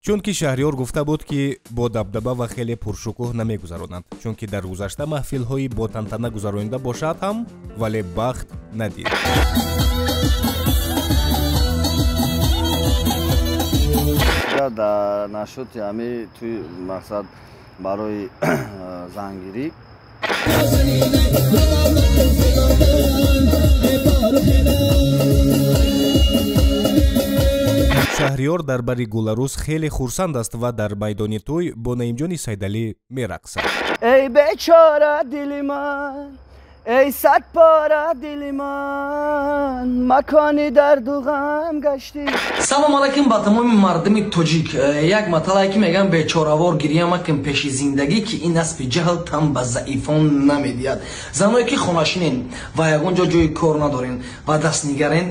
Чунки Шаҳриёр гуфта буд, ки бо дабдаба ва хеле пуршукӯҳ намегузаронанд, чунки дар гузашта маҳфилҳои бо тантана гузаронида бошад ҳам, вале бахт надид. Дар нашоти ҳами туи мақсад барои зангирӣ. Шаҳриёр дар бари Гуларӯз хеле хурсанд аст ва дар майдони тӯй бо Наимҷони Сайдалӣ мерақсад. Эй бечора дили ман, эй садпора дили ман, макони дарду ғам гаштӣ. Салом алайкум ба тамоми мардуми тоҷик. Як маталае ки мегӯям: бечоравор гиря макун пеши зиндагӣ, ки ин аспи ҷаҳл тан ба заифон намедиҳад. Заное ки хонашинен ва ягон ҷо ҷои кор надорен ва дастнигарен,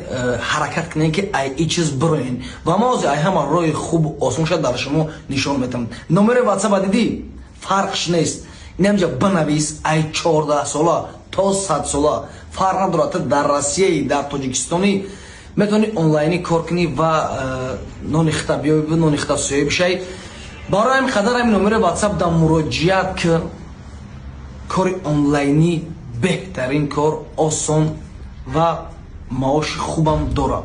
ҳаракат кунен, ки ай и чиз бироен. Ва ма ҳозир ай ҳама роҳи хубу осон шад дар шумо нишон метам. Номери ватсапа дидӣ, фарқш нест, инамҷа бинавис. Ай 14 сола то 100 сола фарқ надорад, ту дар Россияи, дар Тоҷикистонӣ метавонӣ онлайнӣ кор кунӣ ва нони хита биёбӣ, нони хита соҳиб шавӣ. Барои ҳамин қадар ҳамин номери ватсап дар муроҷиат кар. Кори онлайнӣ беҳтарин кор, осон ва маоши хубам дорад.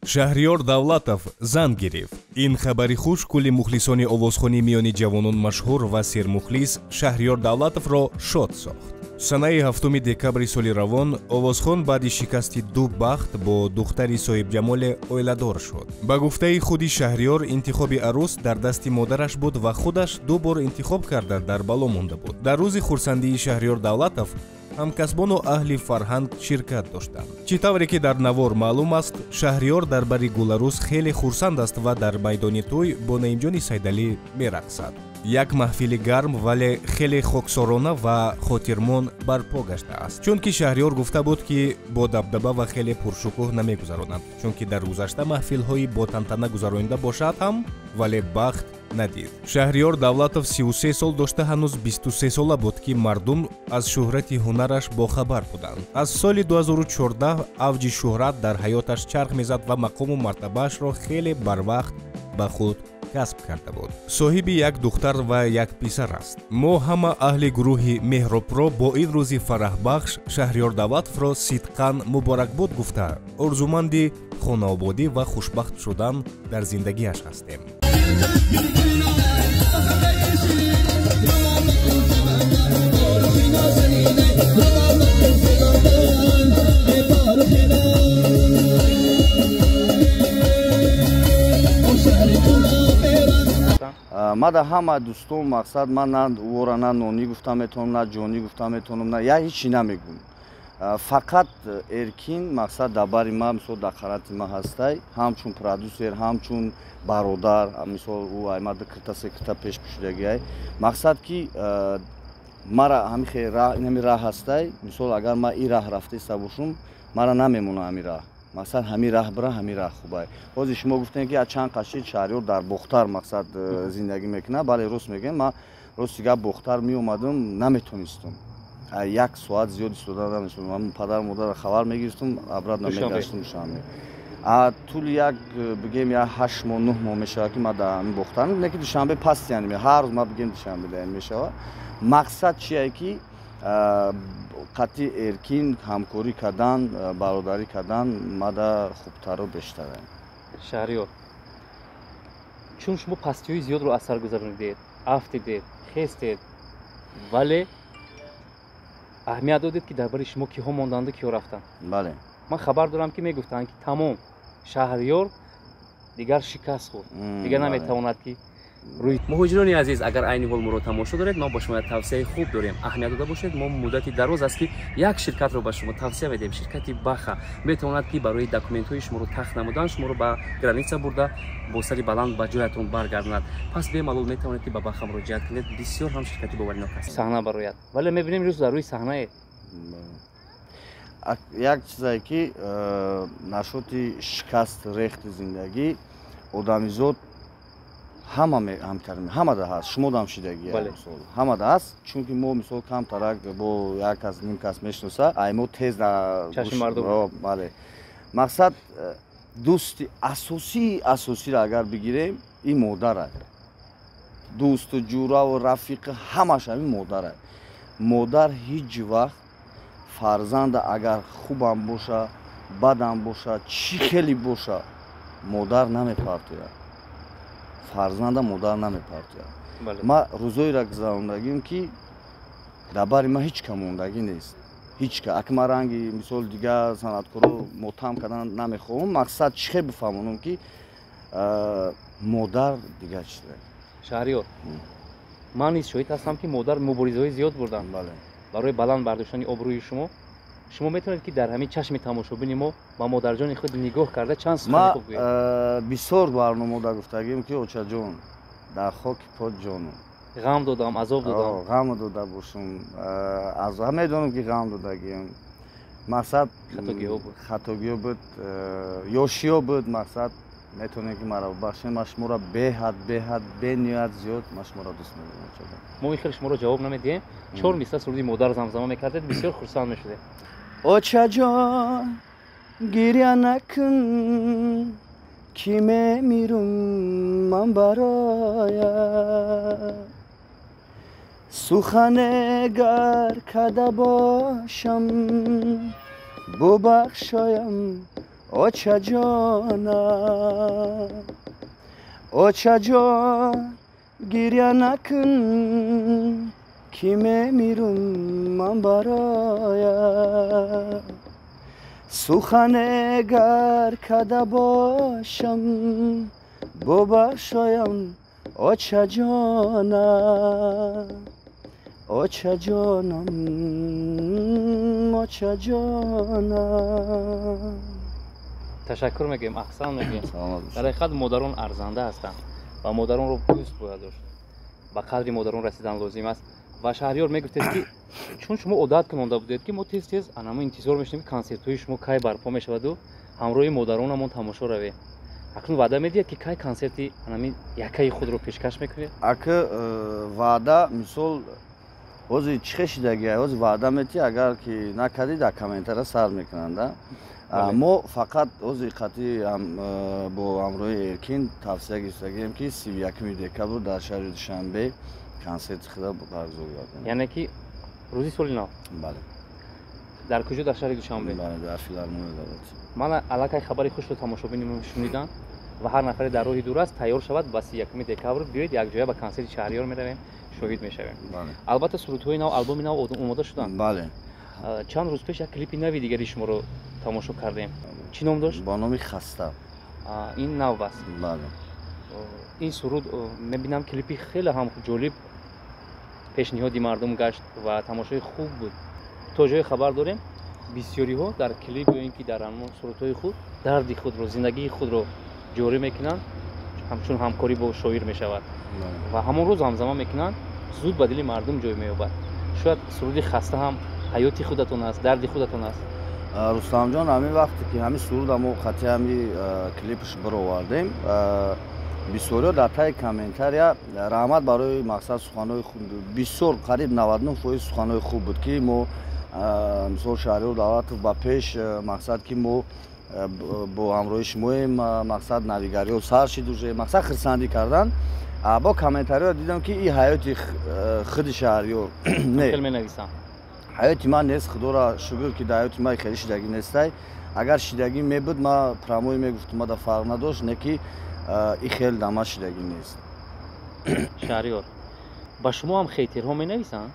Шаҳриёр Давлатов зан гирифт. Ин хабари хуш кулли мухлисони овозхонии миёни ҷавонон машҳур ва сермухлис Шаҳриёр Давлатовро шод сохт. Санаи 7 декабри соли равон овозхон баъди шикасти ду бахт бо духтари соҳибҷамоле оиладор шуд. Ба гуфтаи худи Шаҳриёр, интихоби арӯс дар дасти модараш буд ва худаш ду бор интихоб карда, дар бало монда буд. Дар рӯзи хурсандии Шаҳриёр Давлатов ҳамкасбону аҳли фарҳанг ширкат доштанд. Чӣ тавре ки дар навор маълум аст, Шаҳриёр дар бари Гуларӯз хеле хурсанд аст ва дар майдони тӯй бо Наимҷони Сайдалӣ мерақсад. Як маҳфили гарм, вале хеле хоксорона ва хотирмон барпо гаштааст, чунки Шаҳриёр гуфта буд, ки бо дабдаба ва хеле пуршукӯҳ намегузаронанд, чунки дар гузашта маҳфилҳои бо тантана гузаронида бошад ҳам, вале бахт надид. Шаҳриёр Давлатов 33 сол дошта, ҳанӯз 23 сола буд, ки мардум аз шӯҳрати ҳунараш бохабар буданд. Аз соли 2014 авҷи шӯҳрат дар ҳаёташ чарх мезад ва мақому мартабаашро хеле барвақт ба худ касб карда буд. Соҳиби як духтар ва як писар аст. Мо ҳама аҳли гурӯҳи Меҳробро бо ин рӯзи фараҳбахш Шаҳриёр Давлатовро сидқан муборакбод гуфта, орзуманди хонаободӣ ва хушбахт шудан дар зиндагиаш ҳастем. Ма да ҳама дӯстон, мақсад, ман на ора, на нонӣ гуфта метавонам, на ҷонӣ гуфта метавонам, на я ҳечи намегӯм. Фақат Эркин, мақсад, дар бари ма, мисол, дар қанати ма ҳастай, ҳамчун продюсер, ҳамчун бародар. Мисол, ӯ ай ма ду кирта, се кирта пеш пӯшидагиай. Мақсад, ки мара ҳами раҳ ҳастай. Мисол, агар ма ин раҳ рафтеста бошум, мара намемона ҳами раҳ. Мақсад, ҳамин раҳ бира, ҳамин раҳ хубай. Ҳозир шумо гуфтем, ки чанд қашид Шаҳриёр дар Бохтар, мақсад, зиндагӣ мекунад. Бале, рост мегӯем. Ман, рости гап, Бохтар меомадам, наметонистум, як соат зиёд истода наметонистум. Падару модарро хабар мегирифтум, обратно мегаштум Душанбе. Тӯли як, бигем, як 8 моҳ, 9 моҳ мешавад, ки ман дар ҳамин Бохтар, не ки Душанбе паст, яъне ҳар рӯз ма, бигем, Душанбе даем мешавад. Мақсад чие, ки қатъи Эркин ҳамкорӣ кардан, бародарӣ кардан мада хубтару бештара. Шаҳриёр, чун шумо пастиҳои зиёдро аз сар гузаронидед, афтидед, хестед, вале аҳамият додед, ки дар бари шумо киҳо монданду, киҳо рафтанд. Бале. Ман хабар дорам, ки мегуфтанд, ки тамом, Шаҳриёр дигар шикаст хӯрд, дигар наметавонад, ки Муҳоҷирони азиз, агар айни ҳол моро тамошо доред, мо ба шумо як тавсияи хуб дорем. Аҳамият дода бошед, мо муддати дароз аст, ки як ширкатро ба шумо тавсия медиҳем. Ширкати Баха метавонад, ки барои документҳои шуморо тахт намудан, шуморо ба граница бурда, бо сари баланд ба ҷоятон баргардонад. Пас бемалол метавонед, ки ба Баха муроҷиат кунед. Бисёр ҳам ширкати боваринок аст. Саҳна барояд, вале мебинем, рӯз дар рӯи саҳнае. Як чизе, ки нашоти шикаст, рехти зиндагӣ, одамизод ҳама ҳамада ҳаст, шумодам шидагӣ, ҳамада ҳаст. Чунки мо, мисол, камтарак бо як кас, ним кас мешиноса, ай мо тез. Бале. Мақсад, Дӯсти асосии асосиро агар бигирем, ин модарай. Дӯсту ҷураву рафиқи ҳамаш ҳамин модарай. Модар ҳеҷ вақт фарзанда, агар хубам боша, бадам боша, чӣ хеле боша, модар намепартояд. Фарзанда модар намепартояд. Ма рӯзоеро гузарондагим, ки дар бари ман ҳеҷ ка мондагӣ нест, ҳеҷ ка. Аки ман ранги мисол дигар санъаткоро мотам кардан намехоҳам. Мақсад чӣ хел бифаҳмонам, ки модар дигар чизе. Шаҳриёр, ман низ шоҳид ҳастам, ки модар муборизаҳои зиёд бурданд барои баланд бардоштани обрӯи шумо. Шумо метавонед, ки дар ҳамин чашми тамошобини мо ба модарҷони худ нигоҳ карда чанд сухани хуб гӯед? Бисёр барномода гуфтагим, ки очаҷон, дар хоки пот ҷонум, ғам додам, азоб додам. Ғам дода бошум, медонам, ки ғам додагиам. Мақсад, хатогиҳо буд. Хатогиҳо буд, ёшиё буд. Мақсад, метавонем, ки маро бубахшем. Ман шуморо беҳад, беҳад, бениҳоят зиёд ман шуморо дӯст медорам. Мо ин хел шуморо ҷавоб намедиҳем. Чор мисра суруди модар замзама мекардед, бисёр хурсанд мешудем. Очаҷон, гиря накун, ки мемирум ман бароят. Сухане гар када бошам, бубахшоям, очаҷона. Очаҷон, гиря накун, ки мемирум ман бароят. Сухане гар када бошам, бубахшоям, очаҷона. Очаҷонам, очаҷона. Ташаккур мегӯем, аҳсан мегӯем. Дар ҳақиқат, модарон арзанда ҳастанд ва модаронро дӯст бояд дошт, ба қадри модарон расидан лозим аст. Ва, Шаҳриёр, мегуфтед, ки чун шумо одат кунонда будед, ки мо тез тез анамо интизор мешудем, ки консертҳои шумо кай барпо мешаваду ҳамроҳи модаронамон тамошо равем. Акнун ваъда медиҳед, ки кай консерти анами якаи худро пешкаш мекунед? Ака, ваъда, мисол, ҳозир чӣ хел шидагия? Ҳозир ваъда метиҳ, агар ки накардӣ, дар комментара сар мекунанда. Мо фақат ҳозир қатъи бо ҳамроҳи Эркин тавсия гирифтагием, ки 31 декабр дар шаҳри Душанбе консерти худа баргузор гардонем. Яъне ки рӯзи соли нав? Бале. Дар куҷо? Дар шаҳри Душанбе? Бале, дар филармония давлатӣ. Ман аллакай хабари хушро тамошобини шунидам ва ҳар нафаре дар роҳи дур аст, тайёр шавад, ба 31 декабр биёед, якҷоя ба консерти Шаҳриёр меравем, шоҳид мешавем. Албатта, сурудҳои нав, албоми нав омода шуданд? Бале. Чанд рӯз пеш як клипи нави дигари шуморо тамошо кардем. Чӣ ном дошт? Бо номи «Хаста». Ин нав аст? Бале. Ин суруд, мебинам, клипи хеле ҳам ҷолиб пешниҳоди мардум гашт ва тамошои хуб буд. То ҷое хабар дорем, бисёриҳо дар клип ё ин ки дар сурудҳои худ дарди худро, зиндагии худро ҷорӣ мекунанд, ҳамчун ҳамкорӣ бо шоир мешавад ва ҳамон рӯз ҳамзама мекунанд, зуд ба дили мардум ҷой меёбад. Шояд суруди «Хаста» ҳам ҳаёти худатон аст, дарди худатон аст? Рустамҷон, ҳамин вақте ки ҳамин суруда мо қатъи ҳами клипш бировардем, бисёриҳо дар таи комментария, раҳмат барои, мақсад, суханҳои хуб, бисёр, қариб 99% суханҳои хуб буд, ки мо, мисол, Шаҳриёр Давлатов ба пеш, мақсад, ки мо бо ҳамроҳи шумоем, мақсад, навигариҳо сар шид уже, мақсад, хирсандӣ кардан. Бо комментариҳо дидам, ки и ҳаёти худи Шаҳриёр не, ҳаёти ман нест. Худоро шукр, ки дар ҳаёти ман хеле шидагӣ нестай. Агар шидагӣ мебуд, ман прямой мегуфтум, мада фарқ надошт. Не ки и хел да ман шидагӣ нест. Шаҳриёр, ба шумо ҳам хейтерҳо менависанд?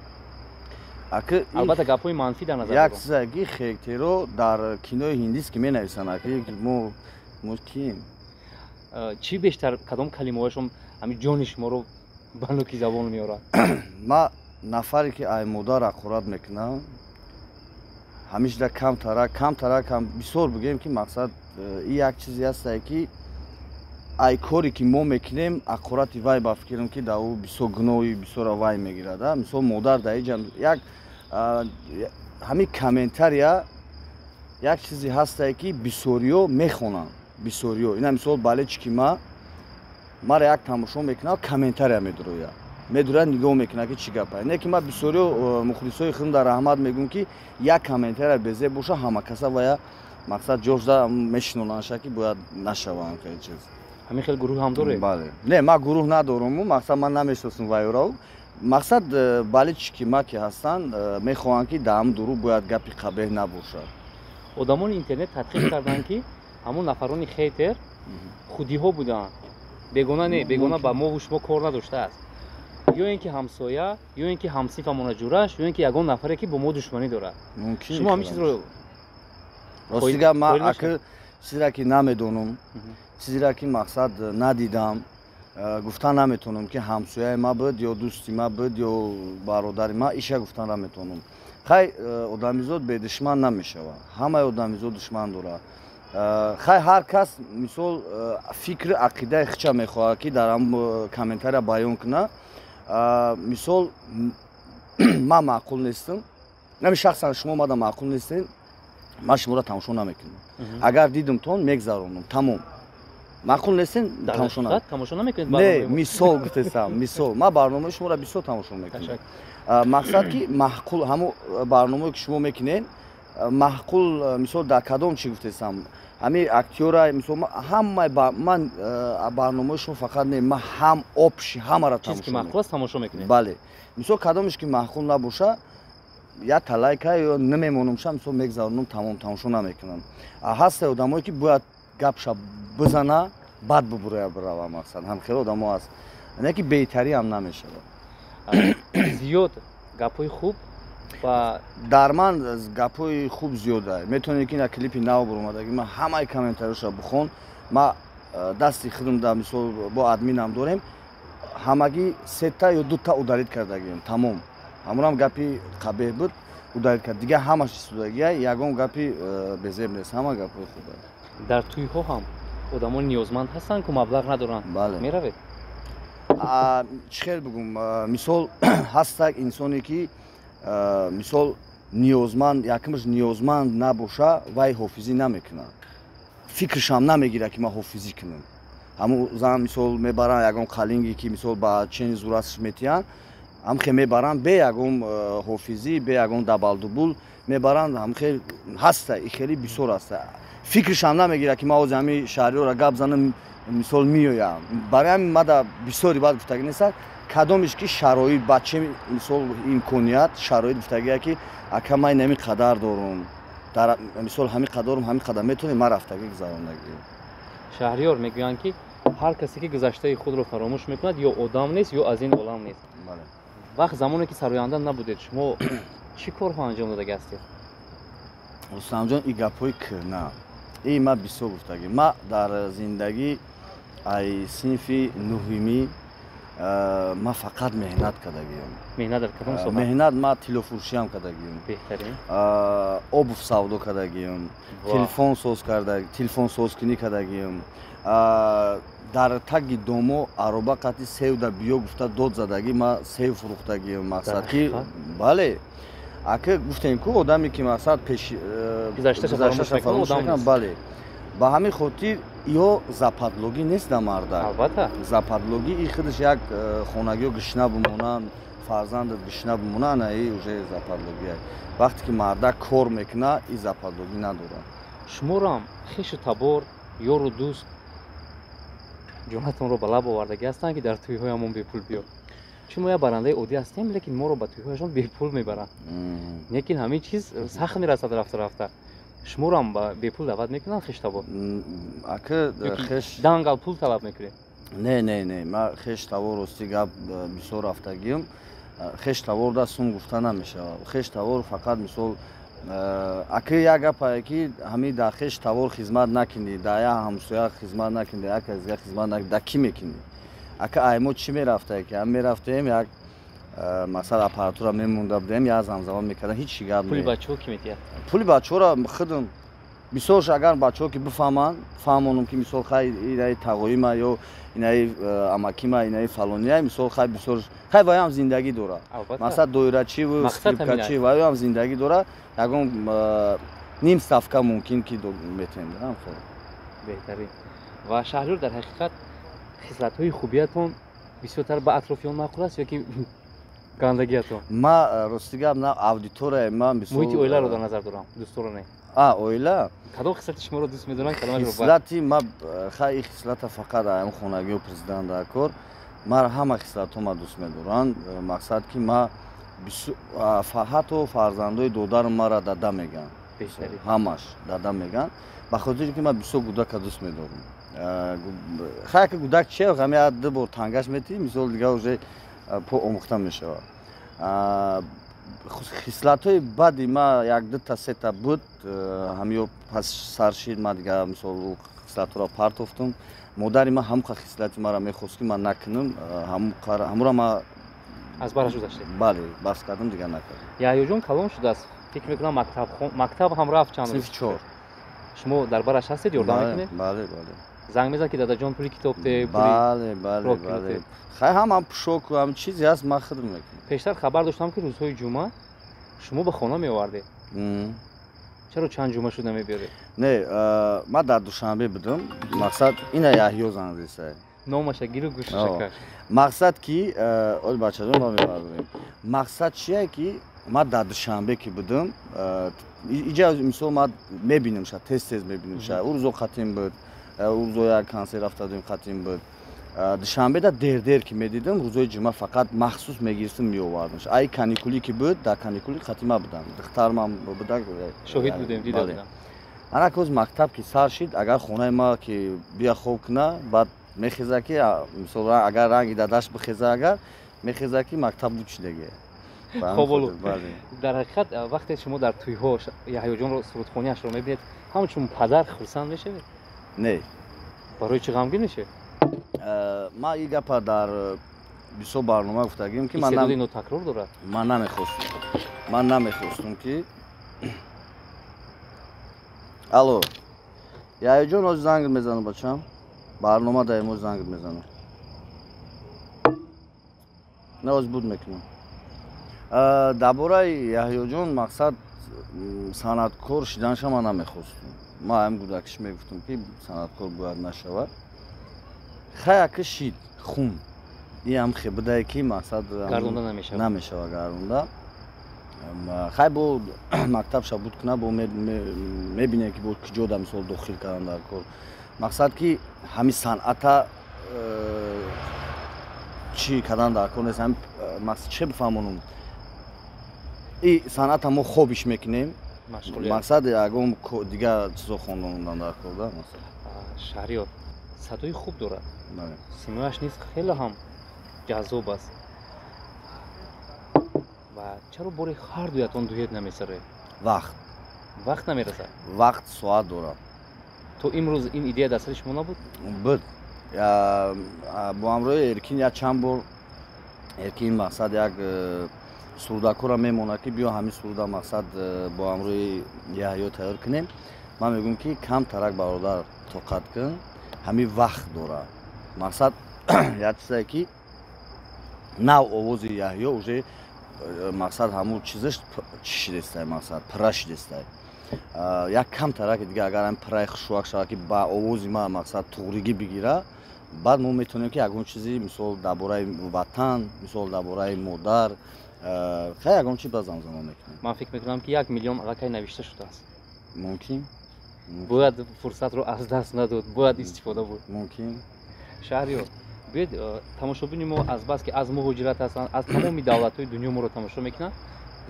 Албатта, гапҳои манфӣ дар назар. Як чизе ки хейтеро дар кинои ҳиндист ки менависанд, аки мо кием? Чӣ бештар, кадом калимаҳояшон ҳамин ҷони шуморо ба нуки забон меорад? Ма нафаре ки ай модар ҳақорат мекунам, ҳамишда камтара, камтара, кам бисёр бигӯем, ки мақсад, и як чизе ҳастае, ки ай коре ки мо мекунем, ҳақорати вай, ба фикрам, ки дар ӯ бисёр гуноҳи бисёра вай мегирад. Мисол, модар дар иҷа як ҳамин комментария як чизе ҳастае, ки бисёриҳо мехонанд, бисёриҳо ина, мисол, болельщики ма мара як тамошо мекунад, комментария медурояд, медурад, нигоҳ мекунад, ки чӣ гапа. Не ки ма бисёриҳо, мухлисои худам дар раҳмат мегӯм, ки як комментария безеб боша, ҳама каса вая. Мақсад ҷошда мешинонанша, ки бояд нашаванд хеле чиз. Ҳамин хел гурӯҳ ҳам доред? Бале. Не, ман гурӯҳ надоруму, мақсад ман намешиносам вайро. Мақсад болельщики ма ки ҳастанд, мехоҳанд, ки дар ҳам дурӯғ бояд гапи қабеҳ набошад. Одамони интернет тадқиқ карданд, ки ҳамон нафарони хейтер худиҳо буданд, бегона не, бегона ба мову шумо кор надоштааст, ё ин ки ҳамсоя, ё ин ки ҳамсинфамона, ҷураш, ё ин ки ягон нафаре, ки бо мо душманӣ дорад. Шумо ҳамин чизро Рости гап, ман аки чизеро, ки намедонам, чизеро, ки мақсад надидам, гуфта наметавонам, ки ҳамсояи ма буд ё дӯсти ма буд ё бародари ма. Иша гуфта наметавонам. Хай, одамизод бедушман намешавад, ҳамаи одамизод душман дорад. Хай, ҳар кас мисол фикри ақидаи хича мехоҳад, ки дар ҳам комментария баён кунад. Мисол, ман маъқул нестам, нами шахсан шумо мада маъқул нестем, ман шуморо тамошо намекунам. Агар дидимтон, мегзаронам, тамом. Маъқул нестем, тамошо намекунед? Не, мисол гуфтесам. Мисол, ман барномаи шуморо бисёр тамошо мекунам. Мақсад ки маъқул, ҳамо барномае, ки шумо мекунед, маъқул. Мисол, дар кадом чӣ гуфтесам, ҳамин актёра, мисол, ҳамаи ман барномаи шумо фақат не, ман ҳам общий ҳамаро тамошо мекунед. Бале. Мисол, кадомеш ки маъқул набоша, я талайка ё намемонумша, мисол, мегзаронам, тамом, тамошо намекунам. Ҳаста одамое, ки бояд гапша бизана, бад бубурая, бирава. Мақсад, ҳам хеле одамо ҳаст, не ки беҳтарӣ ҳам намешавад. Зиёд гапҳои хуб ва Дар ман гапҳои хуб зиёда. Метавонед, ки на клипи нав буромадаги ман, ҳамаи комментариёша бихон. Ма дасти худам да, мисол, бо админам дорем, ҳамагӣ сета ё дута удалить кардагием, тамом. Ҳамонам гапи қабеҳ буд, удалить кард. Дигар ҳамаш истодагия, ягон гапи безеб нест, ҳама гапҳои хуба. Дар тӯйҳо ҳам одамони ниёзманд ҳастанд, ку маблағ надоранд? Бале. Меравед? Чӣ хел бигум, мисол, ҳастак инсоне, ки мисол, ниёзманд, якмаш ниёзманд набоша, вай ҳофизӣ намекунад, фикршам намегирад, ки ман ҳофизӣ кунам. Ҳамун зан, мисол, мебаранд ягон қалинге, ки мисол ба чени зурасш метиҳанд, ҳамхе мебаранд, бе ягон ҳофизӣ, бе ягон дабалдубул мебаранд. Ҳамхе ҳаста, и хеле бисёр ҳаста, фикршам намегирад, ки ман ҳозир ҳамин шаҳриёра гап занам, мисол, меоям. Барои ҳамин мада бисёри баъд гуфтагӣ нестад, кадомеш ки шароит, баче, мисол, имконият, шароит гуфтагия, ки ака, ман ҳамин қадар дорум, дар мисол ҳамин қадарум, ҳамин қадар метавонем, ман рафтагӣ гузарондагӣ. Шаҳриёр, мегӯянд, ки ҳар касе, ки гузаштаи худро фаромӯш мекунад, ё одам нест, ё аз ин олам нест. Вақт замоне, ки сароянда набудед, шумо чӣ корҳо анҷом додаги ҳастед? Рустамҷон, и гапҳои кӯҳна, и ман бисёр гуфтагӣ. Ман дар зиндагӣ ай синфи нуҳимӣ ман фақат меҳнат кардагиам. Меҳнат дар кадом соҳа? Меҳнат, ман тиллофурӯшиам кардагиам, Беҳтарин. Обувь савдо кардагиам, телефон соз карда, телефонсозкунӣ кардагиам, дар таги домо ароба қати севда биё гуфта дод задагӣ, ман сев фурӯхтагиам. Мақсад ки, бале, ака, гуфтем ку, одаме, ки мақсад пеш гузашташа фаромӯш мекунад, бале. Ба ҳамин хотир ё западлогӣ нест да мардак. Албатта. Западлогӣ и худаш як хонагиё гишна бимонанд, фарзандат гишна бимонанд, ана и уже западлогия. Вақте ки мардак кор мекунад, и западлогӣ надорад. Шуморо хешу табор, ёру дӯст ҷонатонро ба лаб овардагӣ ҳастанд, ки дар тӯйҳоямон бепул биё, чун мо як барандаи оддӣ ҳастем, лекин моро ба тӯйҳояшон бепул мебаранд. Лекин ҳамин чиз сахт мерасад рафта рафта. Шуморо ба бепул даъват мекунанд хештабор? Ака, хеш дангал пул талаб мекунед? Не, не, не, ман хеш тавор, рости гап, бисёр рафтагиам. Хеш таворда сум гуфта намешавад. Хеш тавор фақат, мисол, ака, як гапае, ки ҳамин дар хеш тавор хизмат накунӣ, дар як ҳамсоя хизмат накунӣ, дар як кас дига хизмат накунӣ, дар кӣ мекунӣ? Ака, ай мо чӣ мерафтае, ки ҳам мерафтем, як масалан аппаратура мемонда будем, як замзама мекардам, ҳеҷ гап. Пули бачаҳо кӣ медиҳад? Пули бачаҳоро худам. Бисёрш агар бачаҳо ки бифаҳманд, фаҳмонам, ки мисол, хай, инаи тағоима ё инаи амакима, инаи фалония, мисол, хай, бисёр, хай, ваям зиндагӣ дорад. Масалан, доирачиву скрипкачи ваям зиндагӣ дорад, ягон ним ставка мумкин ки метем. Беҳтарин. Ва Шаҳриёр, дар ҳақиқат хислатҳои хубиятон бисёртар ба атрофиён маъқул аст ё ки гандагиятон? Ма, рости гап, на аудиторияи ман. Муҳити оиларо дар назар дорам, дӯсторо не. Оила? Кадом хислати шуморо дӯст медоранд? Хислати ма, хай, хислата фақат ам хонагиё президент дар кор. Мара ҳама хислатҳо ма дӯст медоранд. Мақсад ки ма ҳатто фарзандои додарам мара дада мегӯянд, ҳамаш дада мегӯянд, ба хотире ки ман бисёр гудака дӯст медорам. Хай, ки гудак чия, ҳами як ду бор тангаш метиҳӣ, мисол, дига уже по омӯхта мешавад. Хислатҳои бади ма як дута сета буд, ҳамиё пас сар шид, ма дига, мисол, хислатҳоро партофтум. Модари ман ҳамуқа хислати маро мехост, ки ман накунам, ҳамура ма аз бараш гузаштед? Бале, бас кардам, дигар накардам. Яҳёҷон калон шудааст, фикр мекунам, мактаб ҳам рафт. Чанд? Синфи 4. Шумо дар бараш ҳастед, ёрдам мекунед? Бале. Занг мезанад, ки дадаҷон, пули китоб те? Бале, хай, ҳам пӯшоку ҳам чизе ҳаст, ман худм мекунам. Пештар хабар доштам, ки рӯзҳои ҷумъа шумо ба хона меовардед. Чаро чанд ҷумъа шуд намебиёред? Не, ман дар Душанбе будам. Мақсад, ина Яҳё занг зисай. Номаша гиру гӯшаша каш. Мақсад ки оли, бачаҷон, ма мебардорем. Мақсад чие, ки ман дар Душанбе ки будам, иҷа, мисол, ман мебинамша, тез тез мебинамша. Ӯ рӯзо қатим буд, ӯ рӯзо як консерт рафта будем, қатим буд. Душанбеда дер-дер ки медидам, рӯзои ҷумъа фақат махсус мегирифтам, меовардамш. Ай каникулӣ ки буд, дар каникулӣ қатима будам, духтармам буда. Шоҳид будем, дида будам. Ана ки мактаб ки сар шид, агар хонаи ма ки бия хоб куна, баъд мехеза, ки, мисол, агар ранги дадаш бихеза, агар мехеза, ки мактаб буд шидаге. Хоболу. Дар ҳақиқат, вақте шумо дар тӯйҳо Яҳёҷонро, сурудхониашро мебинед, ҳамчун падар хурсанд мешавед? Не. Барои чӣ ғамгин мешавед? Ман ин гапа дар бисёр барнома гуфтагим, ки истеъдоди нотакрор дорад. Ман намехостум ки. Алло, Яҳёҷон, ҳозир занг мезанам, бачам, барнома даем, ҳозир занг мезанам. Не, ҳозир буд мекунам. Дар бораи Яҳёҷон, мақсад, санъаткор шиданша ман намехостум. Ман ҳам гудакиш мегуфтам, ки санъаткор бояд нашавад. Хай, ака, шид, хун иам хебудае, ки мақсад гардонда намешавад. Намешава гардонда. Хай, бо мактабша буд куна, бо мебинем, ки бо куҷода, мисол, дохил кардан дар кор. Мақсад ки ҳамин санъата чӣ кардан дар кор нест. Мақсад че бифаҳмонум, и санъата мо хобиш мекунем, мақсад ягон дигар чизо хондан дар кор да. Шаҳриёр садои хуб дорад, симояш низ хеле ҳам ҷаззоб аст. Ва чаро бори ҳардуятон дуэт намесароед? Вақт. Вақт намерасад? Вақт соат дорад. То имрӯз ин идея дар сари шумо набуд? Буд. Бо ҳамроҳи Эркин як чанд бор, Эркин, мақсад, як сурудакора мемонад, ки биё, ҳамин суруда, мақсад, бо ҳамроҳи Яҳё тайёр кунем. Ман мегӯям, ки кам тарак, бародар, тоқат кун, ҳамин вақт дорад. Мақсад, як чизе ки нав овози Яҳё уже, мақсад, ҳамун чизаш чӣ шидестай, мақсад, пурра шидестай. Як кам тараки дига, агар ҳам пурраи хушвак шавад, ки ба овози ман, мақсад, туғригӣ бигира, баъд мо метавонем, ки ягон чизи, мисол, дар бораи ватан, мисол, дар бораи модар, хай, ягон чи ба замзама мекунем. Ман фикр мекунам, ки 1 миллион аллакай навишта шудааст. Мумкин. Бояд фурсатро аз даст надод, бояд истифода бурд. Мумкин. Шаҳриёр, биёед, тамошобини мо азбаски аз муҳоҷират ҳастанд, аз тамоми давлатҳои дунё моро тамошо мекунанд,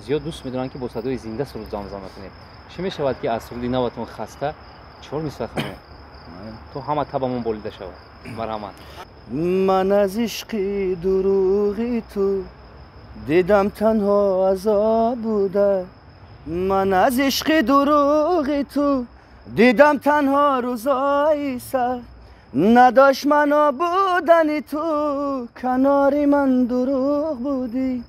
зиёд дӯст медоранд, ки бо садои зинда суруд замзама кунед. Чӣ мешавад, ки аз суруди наватон «Хаста» чор мисра хонед, то ҳама табамон болида шавад? Марҳамат. Ман аз ишқи дурӯғи ту дидам танҳо азоб буда, ман аз ишқи дурӯғи ту дидам танҳо рӯзои сахт. Надошт маъно будани ту канори ман, дурӯғ будӣ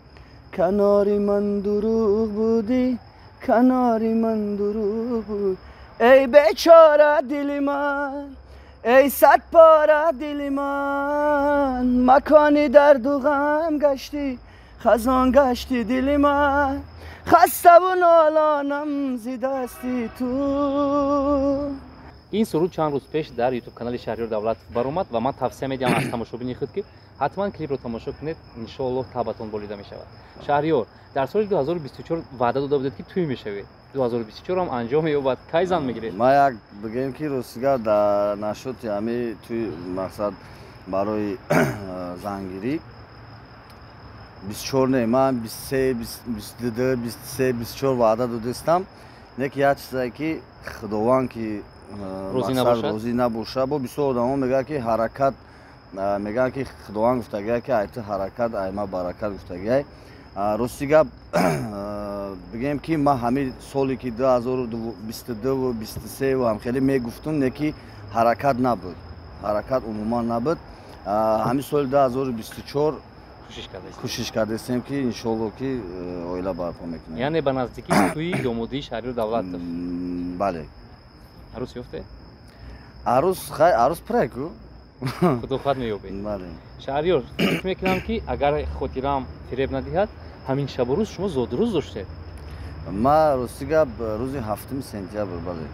канори ман, дурӯғ будӣ канори ман, дурӯғ буд. Эй бечора дили ман, эй садпора дили ман, макони дарду ғам гаштӣ, хазон гаштӣ, дили ман, хаставу нолонам зи дасти ту. Ин суруд чанд рӯз пеш дар ютуб канали Шаҳриёр Давлатов баромад ва ман тавсия медиҳам аз тамошобини худ, ки ҳатман клипро тамошо кунед. Иншоаллоҳ, табатон болида мешавад. Шаҳриёр, дар соли 2024 ваъда дода будед, ки тӯй мешавед. 2024 ҳам анҷом меёбад. Кай зан мегиред? Ман як бигӯем, ки ростига дар нашоти ҳами тӯй, мақсад, барои зангирӣ 24 не, ман 23, 22, 23, 24 ваъда додистам. Не ки як чизе ки Худованд ки розӣ набошад. Бо бисёр одамо мегӯяд, ки ҳаракат, мегӯянд, ки Худованд гуфтагиай, ки ай ту ҳаракат, ай ма баракат гуфтагиай. Рости гап бигӯем, ки ман ҳамин соле ки 2022, 23 ҳам хеле мегуфтум, не ки ҳаракат набуд, ҳаракат умуман набуд. Ҳамин соли 2024 кӯшиш кардастем, ки иншоалло, ки оила барпо мекунем. Яъне ба наздикӣ тӯи домодии Шаҳриёр Давлатов? Бале. Арӯс ёфте? Арӯс, хай, арӯс пурай-ку. Худо хоҳад, меёбед. Бале. Шаҳриёр, фикр мекунам, ки агар хотираам фиреб надиҳад, ҳамин шабу рӯз шумо зодрӯз доштед. Ма, рости гап, рӯзи 7 сентябр, бале.